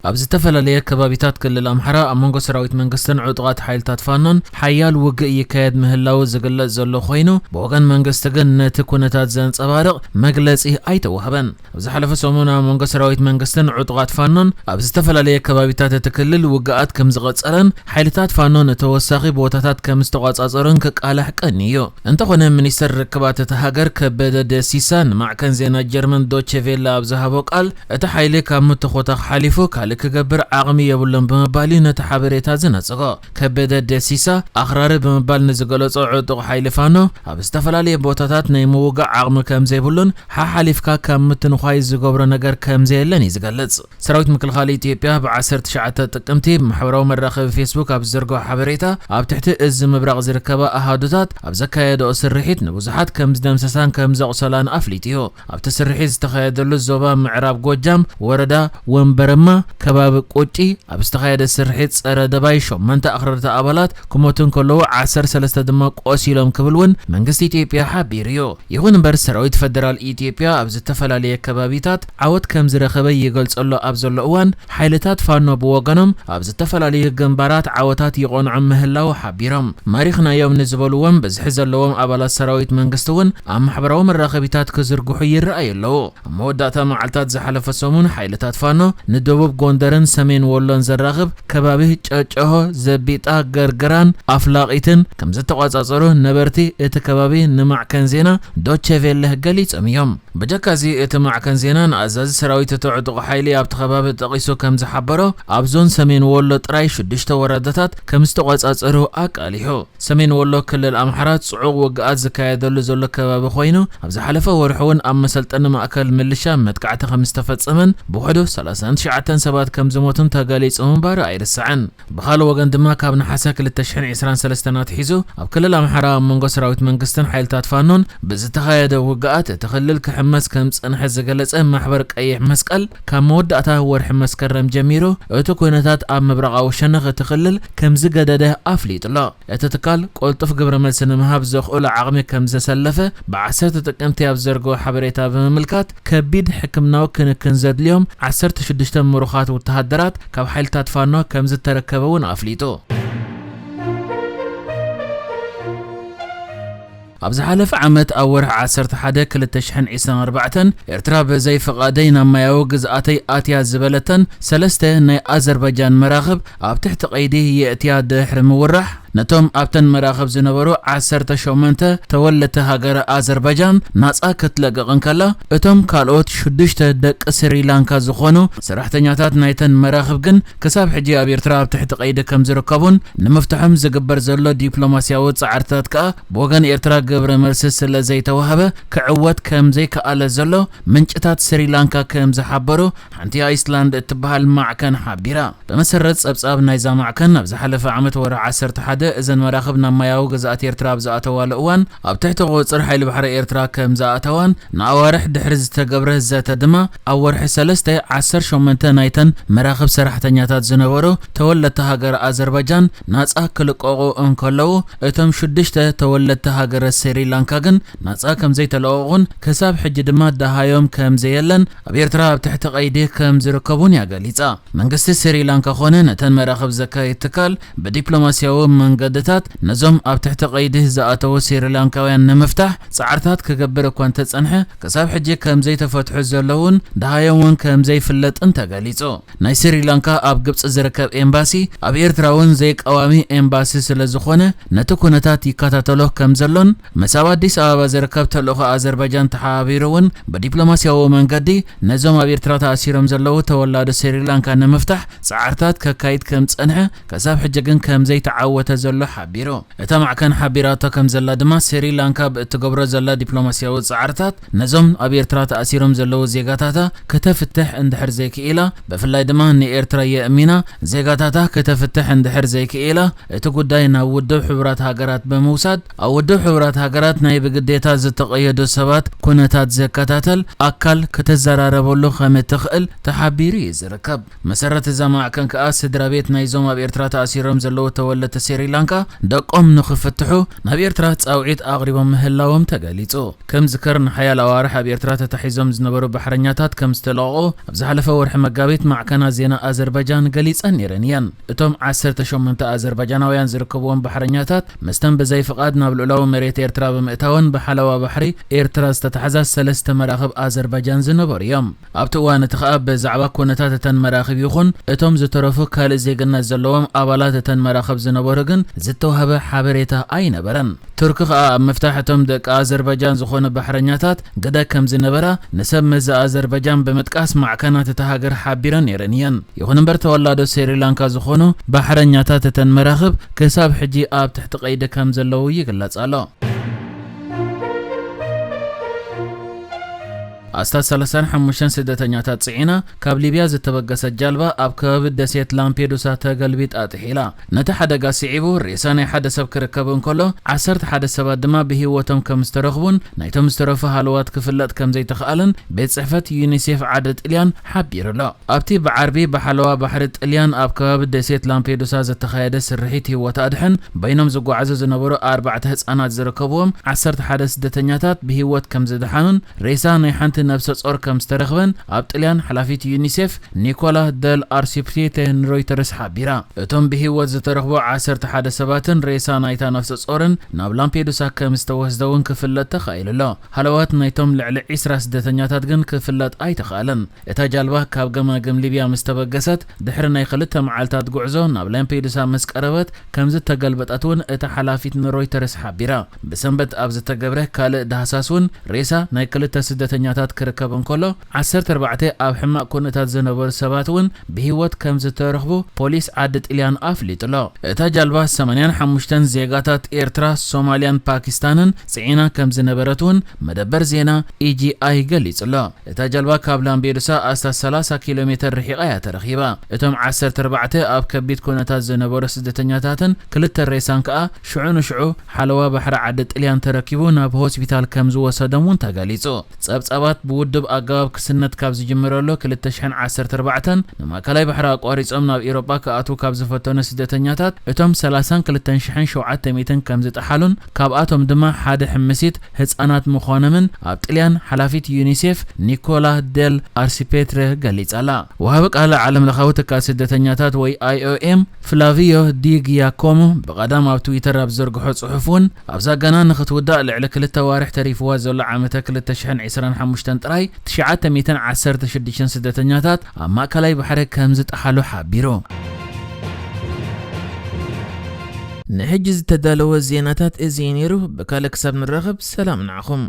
ኣብ ዝተፈላለየ ከባቢታት ክልል ኣምሓራ ኣብ መንጎ ሰራዊት መንግስትን ዕጡቓት ሓይልታት ፋኖን ሓያል ውግእ ይካየድ ምህላዉ ዝግለጽ ዘሎ ኮይኑ፣ ብወገን መንግስቲ ግን ነቲ ኩነታት ዘንጸባርቕ መግለጺ ኣይተዋህበን። ኣብ ዝሓለፈ ሰሙን ኣብ መንጎ ሰራዊት መንግስትን ዕጡቓት ፋኖን ኣብ ዝተፈላለየ ከባቢታት እቲ ክልል ውግኣት ከም ዝቐጸለን ሓይልታት ፋኖ ንተወሳኺ ቦታታት ከም ዝተቋጻጸሩን ክቃላሕ ቀንዩ። እንተኾነ፣ ሚኒስተር ርክባት እታ ሃገር ከበደ ደሲሳ ንማዕከን ዜና ጀርመን ዶቼ ቬለ ኣብ ዝሃቦ ቃል፣ እቲ ሓይሊ ካብ ምትኾታኽ ሓሊፉ ካልእ ክገብር ዓቕሚ የብሉን ብምባል እዩ ነቲ ሓበሬታ ዝነጸጎ። ከበደ ደሲሳ ኣኽራሪ ብምባል ንዝገለጾ ዕጡቕ ሓይሊ ፋኖ ኣብ ዝተፈላለየ ቦታታት ናይ ምውጋእ ዓቕሚ ከም ዘይብሉን ሓሓሊፍካ ካብ ምትንዃይ ዝገብሮ ነገር ከም ዘየለን እዩ ዝገልጽ። ሰራዊት ምክልኻል ኢትዮጵያ ብ ዓሰርተ ትሽዓተ ጥቅምቲ ብማሕበራዊ መራኸቢ ፌስቡክ ኣብ ዝዘርግሖ ሓበሬታ፣ ኣብ ትሕቲ እዚ ምብራቕ ዝርከባ ኣሃዱታት ኣብ ዘካየደኦ ስርሒት ንብዙሓት ከም ዝደምሰሳን ከም ዘቑሰላን ኣፍሊጡ እዩ። ኣብቲ ስርሒት ዝተኻየደሉ ዞባ ምዕራብ ጎጃም ወረዳ ወንበረማ ከባቢ ቁጪ ኣብ ዝተኻየደ ስርሒት ጸረ ደባይ ሸሞንተ ኣኽረርቲ ኣባላት ክሞቱ እንከለዉ ዓሰርተ ሰለስተ ድማ ቆሲሎም ክብል እውን መንግስቲ ኢትዮጵያ ሓቢሩ እዩ። ይኹን እምበር ሰራዊት ፈደራል ኢትዮጵያ ኣብ ዝተፈላለየ ከባቢታት ዓወት ከም ዝረኸበ ይገልጸሉ ኣብ ዘሎ እዋን ሓይልታት ፋኖ ብወገኖም ኣብ ዝተፈላለዩ ግንባራት ዓወታት ይቖንዖም ምህላዉ ሓቢሮም። ማሪኽናዮም ንዝበልዎም ብዝሒ ዘለዎም ኣባላት ሰራዊት መንግስቲ እውን ኣብ ማሕበራዊ መራኸቢታት ክዝርግሑ ይረኣዩ ኣለዉ። ኣብ መወዳእታ መዓልታት ዝሓለፈ ሰሙን ሓይልታት ፋኖ ንደቡብ ጎንደርን ሰሜን ወሎን ዘራኽብ ከባቢ ጨጨሆ፣ ዘቢጣ፣ ገርገራን ኣፍላቒትን ከም ዝተቋጻጸሩ ነበርቲ እቲ ከባቢ ንማዕከን ዜና ዶቼ ቬለ ገሊጾም እዮም። ብጀካዚ እቲ ማዕከን ዜና ንኣዛዚ ሰራዊት እቲ ዕጡቕ ሓይሊ ኣብቲ ከባቢ ጠቒሱ ከም ዝሓበሮ፣ ኣብ ዞን ሰሜን ወሎ ጥራይ ሽዱሽተ ወረዳታት ከም ዝተቋጻጸሩ ኣቃሊሑ። ሰሜን ወሎ ክልል ኣምሓራ ጽዑቕ ውግኣት ዝካየደሉ ዘሎ ከባቢ ኮይኑ፣ ኣብ ዝሓለፈ ወርሒ እውን ኣብ መሰልጠኒ ማእከል ምልሻ መጥቃዕቲ ከም ዝተፈጸመን ብውሕዱ ሰላሳን ትሽዓተን ሰባት ከም ዝሞቱን ተገሊጹ ምንባሩ ኣይርሳዕን። ብኻልእ ወገን ድማ ካብ ነሓሰ ክልተ ሽሕን ዕስራን ሰለስተን ኣትሒዙ ኣብ ክልል ኣምሓራ ኣብ መንጎ ሰራዊት መንግስትን ሓይልታት ፋኖን ብዝተኻየደ ውግኣት እቲ ክልል ክሕመስ ከም ዝጸንሐ ዝገለጸ ማሕበር ቀይሕ መስቀል ካብ መወዳእታ ወርሒ መስከረም ጀሚሩ እቲ ኩነታት ኣብ ምብራቓዊ ሸነኽ እቲ ክልል ከም ዝገደደ ኣፍሊጡ ኣሎ። እቲ ትካል ቅልጡፍ ግብረ መልሲ ንምሃብ ዘኽእሎ ዓቕሚ ከም ዘሰለፈ ብዓሰርተ ጥቅምቲ ኣብ ዘርግቦ ሓበሬታ ብምምልካት ከቢድ ሕክምናዊ ክንክን ዘድልዮም ዓሰርተ ሽዱሽተ ምሩኻት ወተሃደራት ካብ ሓይልታት ፋኖ ከም ዝተረከበ እውን ኣፍሊጡ። ኣብ ዝሓለፈ ዓመት ኣብ ወርሒ ዓሰርተ ሓደ ክልተ ሽሕን ዕስራን ኣርባዕተን ኤርትራ ብዘይ ፍቓደይ ናብ ማያዊ ግዝኣተይ ኣትያ ዝበለተን ሰለስተ ናይ ኣዘርባጃን መራኽብ ኣብ ትሕቲ ቀይዲ የእትያ ድሕሪ ምውራሕ፣ ነቶም ኣብተን መራኽብ ዝነበሩ ዓሰርተ ሸሞንተ ተወለድቲ ሃገረ ኣዘርባጃን ናጻ ክትለቅቕ እንከላ፣ እቶም ካልኦት ሽዱሽተ ደቂ ስሪላንካ ዝኾኑ ሰራሕተኛታት ናይተን መራኽብ ግን ክሳብ ሕጂ ኣብ ኤርትራ ኣብ ትሕቲ ቀይዲ ከም ዝርከቡን ንምፍትሖም ዝግበር ዘሎ ዲፕሎማስያዊ ጻዕርታት ከኣ ብወገን ኤርትራ ግብረ መልሲ ስለ ዘይተዋህበ ክዕወት ከም ዘይከኣለ ዘሎ ምንጭታት ስሪላንካ ከም ዝሓበሩ ሓንቲ ኣይስላንድ እትበሃል ማዕከን ሓቢራ። ብመሰረት ጸብጻብ ናይዛ ማዕከን፣ ኣብ ዝሓለፈ ዓመት ወርሒ ዓሰርተ ሓደ እዘን መራኽብ ናብ ማያዊ ግዝኣት ኤርትራ ኣብ ዝኣተዋሉ እዋን፣ ኣብ ትሕቲ ቁጽጽር ሓይሊ ባሕሪ ኤርትራ ከም ዝኣተዋን ንኣዋርሕ ድሕሪ ዝተገብረ ዘተ ድማ፣ ኣብ ወርሒ ሰለስተ ዓሰርተ ሸሞንተ ናይተን መራኽብ ሰራሕተኛታት ዝነበሩ ተወለድቲ ሃገር ኣዘርባጃን ናጻ ክልቀቑ እንከለዉ፣ እቶም ሽዱሽተ ተወለድቲ ሃገረ ስሪላንካ ግን ናጻ ከም ዘይተለቐቑን ክሳብ ሕጂ ድማ ደሃዮም ከም ዘየለን ኣብ ኤርትራ ኣብ ትሕቲ ቀይዲ ከም ዝርከቡን እያ ገሊጻ። መንግስቲ ስሪላንካ ኾነ ነተን መራኽብ ዘካይድ ትካል ብዲፕሎማስያዊ መንገድታት ነዞም ኣብ ትሕቲ ቀይዲ ዝኣተዉ ስሪላንካውያን ንምፍታሕ ጻዕርታት ክገብር እኳ እንተጸንሐ፣ ክሳብ ሕጂ ከም ዘይተፈትሑ ዘለውን ደሃዮም እውን ከም ዘይፍለጥን ተገሊጹ። ናይ ስሪላንካ ኣብ ግብጺ ዝርከብ ኤምባሲ ኣብ ኤርትራ እውን ዘይቀዋሚ ኤምባሲ ስለ ዝኾነ ነቲ ኩነታት ይከታተሎ ከም ዘሎን ምስ ኣብ ኣዲስ ኣበባ ዝርከብ ተልእኾ ኣዘርባጃን ተሓባቢሩ እውን ብዲፕሎማስያዊ መንገዲ ነዞም ኣብ ኤርትራ ተኣሲሮም ዘለዉ ተወላዶ ስሪላንካ ንምፍታሕ ጻዕርታት ከካይድ ከም ዝጸንሐ፣ ክሳብ ሕጂ ግን ከም ዘይተዓወተ ዘሎ ሓቢሩ። እታ ማዕከን ሓቢራቶ ከም ዘላ ድማ፣ ስሪላንካ ብእትገብሮ ዘላ ዲፕሎማስያዊ ጻዕርታት ነዞም ኣብ ኤርትራ ተኣሲሮም ዘለዉ ዜጋታታ ከተፍትሕ እንድሕር ዘይክኢላ፣ ብፍላይ ድማ ንኤርትራ የእሚና ዜጋታታ ከተፍትሕ እንድሕር ዘይክኢላ፣ እቲ ጉዳይ ናብ ውድብ ሕቡራት ሃገራት ብምውሳድ፣ ኣብ ውድብ ሕቡራት ሃገራት ናይ ብግዴታ ዝተቐየዱ ሰባት ኩነታት ዘከታተል ኣካል ከተዘራረበሉ ከም እትኽእል ተሓቢሩ እዩ ዝርከብ። መሰረት እዛ ማዕከን ከኣ፣ ስድራ ቤት ናይዞም ኣብ ኤርትራ ተኣሲሮም ዘለዉ ተወለድቲ ስሪ ስሪላንካ ደቆም ንኽፍትሑ ናብ ኤርትራ ጻውዒት ኣቕሪቦም ምህላዎም ተገሊጹ። ከም ዝከር ንሓያል ኣዋርሕ ኣብ ኤርትራ ተታሒዞም ዝነበሩ ባሕረኛታት ከም ዝተለቐቑ ኣብ ዝሓለፈ ወርሒ መጋቢት ማዕከናት ዜና ኣዘርባጃን ገሊጸን ነይረን እየን። እቶም ዓሰርተ ሸሞንተ ኣዘርባጃናውያን ዝርከብዎም ባሕረኛታት መስተን ብዘይ ፍቓድ ናብ ልኡላዊ መሬት ኤርትራ ብምእታውን ብሓለዋ ባሕሪ ኤርትራ ዝተታሕዛ ሰለስተ መራኽብ ኣዘርባጃን ዝነበሩ እዮም። ኣብቲ እዋን እቲ ከኣ ብዛዕባ ኩነታት እተን መራኽብ ይኹን እቶም ዝተረፉ ካልእ ዜግነት ዘለዎም ኣባላት እተን መራኽብ ዝነበሩ ግን ዝተዋህበ ሓበሬታ ኣይነበረን። ቱርኪ ከኣ ኣብ ምፍታሕ እቶም ደቂ ኣዘርባጃን ዝኾኑ ባሕረኛታት ግደ ከም ዝነበራ ንሰብ መዚ ኣዘርባጃን ብምጥቃስ ማዕከናት እታ ሃገር ሓቢረን ነይረን እየን። ይኹን እምበር ተወላዶ ስሪላንካ ዝኾኑ ባሕረኛታት እተን መራኽብ ክሳብ ሕጂ ኣብ ትሕቲ ቀይዲ ከም ዘለዉ ይግለጽ ኣሎ። ኣስታት ሰላሳን ሓሙሽተን ስደተኛታት ጽዒና ካብ ሊብያ ዝተበገሰት ጃልባ ኣብ ከባቢ ደሴት ላምፔዱሳ ተገልቢጣ ጥሒላ። ነቲ ሓደጋ ስዒቡ ሬሳ ናይ ሓደ ሰብ ክርከብ እንከሎ፣ ዓሰርተ ሓደ ሰባት ድማ ብህይወቶም ከም ዝተረኽቡን ናይቶም ዝተረፉ ሃለዋት ክፍለጥ ከም ዘይተኽኣለን ቤት ጽሕፈት ዩኒሴፍ ዓዲ ጥልያን ሓቢሩ ኣሎ። ኣብቲ ብዓርቢ ብሓለዋ ባሕሪ ጥልያን ኣብ ከባቢ ደሴት ላምፔዱሳ ዝተኻየደ ስርሒት ህይወት ኣድሕን በይኖም ዝጓዓዙ ዝነበሩ ኣርባዕተ ህጻናት ዝርከብዎም ዓሰርተ ሓደ ስደተኛታት ብህይወት ከም ዝደሓኑን ሬሳ ናይ ሓንቲ ነብሰ ጾር ከም ዝተረኽበን ኣብ ጥልያን ሓላፊት ዩኒሴፍ ኒኮላ ደል ኣርሲፕቴተ ንሮይተርስ ሓቢራ። እቶም ብህይወት ዝተረኽቡ ዓሰርተ ሓደ ሰባትን ሬሳ ናይታ ነፍሰ ጾርን ናብ ላምፔዱሳ ከም ዝተወስደ እውን ክፍለጥ ተኻኢሉ ኣሎ። ሃለዋት ናይቶም ልዕሊ ዒስራ ስደተኛታት ግን ክፍለጥ ኣይተኻእለን። እታ ጃልባ ካብ ገማግም ሊብያ ምስ ተበገሰት ድሕሪ ናይ ክልተ መዓልታት ጉዕዞ ናብ ላምፔዱሳ ምስ ቀረበት ከም ዝተገልበጠት እውን እታ ሓላፊት ንሮይተርስ ሓቢራ። ብሰንበት ኣብ ዝተገብረ ካልእ ዳህሳስ እውን ሬሳ ናይ ክልተ ስደተኛታት ክርከብ እንከሎ ዓሰርተ ኣርባዕተ ኣብ ሕማቕ ኩነታት ዝነበሩ ሰባት እውን ብህይወት ከም ዝተረኽቡ ፖሊስ ዓዲ ጥልያን ኣፍሊጡ ኣሎ። እታ ጃልባ ሰማንያን ሓሙሽተን ዜጋታት ኤርትራ፣ ሶማልያን ፓኪስታንን ጽዒና ከም ዝነበረት እውን መደበር ዜና ኢጂኣይ ገሊጹ ኣሎ። እታ ጃልባ ካብ ላምፔዱሳ ኣስታት ሰላሳ ኪሎ ሜተር ርሒቓ እያ ተረኺባ። እቶም ዓሰርተ ኣርባዕተ ኣብ ከቢድ ኩነታት ዝነበሩ ስደተኛታትን ክልተ ሬሳን ከኣ ሽዑ ንሽዑ ሓለዋ ባሕሪ ዓዲ ጥልያን ተረኪቡ ናብ ሆስፒታል ከም ዝወሰዶም እውን ተገሊጹ። ጸብጻባት ብውዱብ ኣገባብ ክስነት ካብ ዝጅምረሉ ክልተ ሽሕን ዓሰርተ ኣርባዕተን ንማእከላይ ባሕሪ ኣቋሪጾም ናብ ኤውሮጳ ክኣትዉ ካብ ዝፈተኑ ስደተኛታት እቶም ሰላሳን ክልተን ሽሕን ሸውዓተ ሚእትን ከም ዝጠሓሉን ካብኣቶም ድማ ሓደ ሕምሲት ህጻናት ምዃኖምን ኣብ ጥልያን ሓላፊት ዩኒሴፍ ኒኮላ ደል ኣርሲፔትረ ገሊጻ ኣላ። ወሃቢ ቃል ዓለም ለኻዊ ትካል ስደተኛታት ወይ ኣይኦኤም ፍላቪዮ ዲ ጊያኮሞ ብቐዳም ኣብ ትዊተር ኣብ ዘርግሖ ጽሑፍ እውን ኣብዛ ገና ንኽትውዳእ ልዕሊ ክልተ ኣዋርሕ ተሪፍዋ ዘሎ ዓመተ ክልተ ሽሕን ዕስራን ሓሙሽተን ጥራይ ትሽዓተ ሚእትን ዓሰርተ ሽዱሽተን ስደተኛታት ኣብ ማእከላይ ባሕሪ ከም ዝጠሓሉ ሓቢሩ። ንሕጂ ዝተዳለወ ዜናታት እዚ እዩ ነይሩ። ብካልእ ክሳብ ንራኸብ ሰላም ንዓኹም።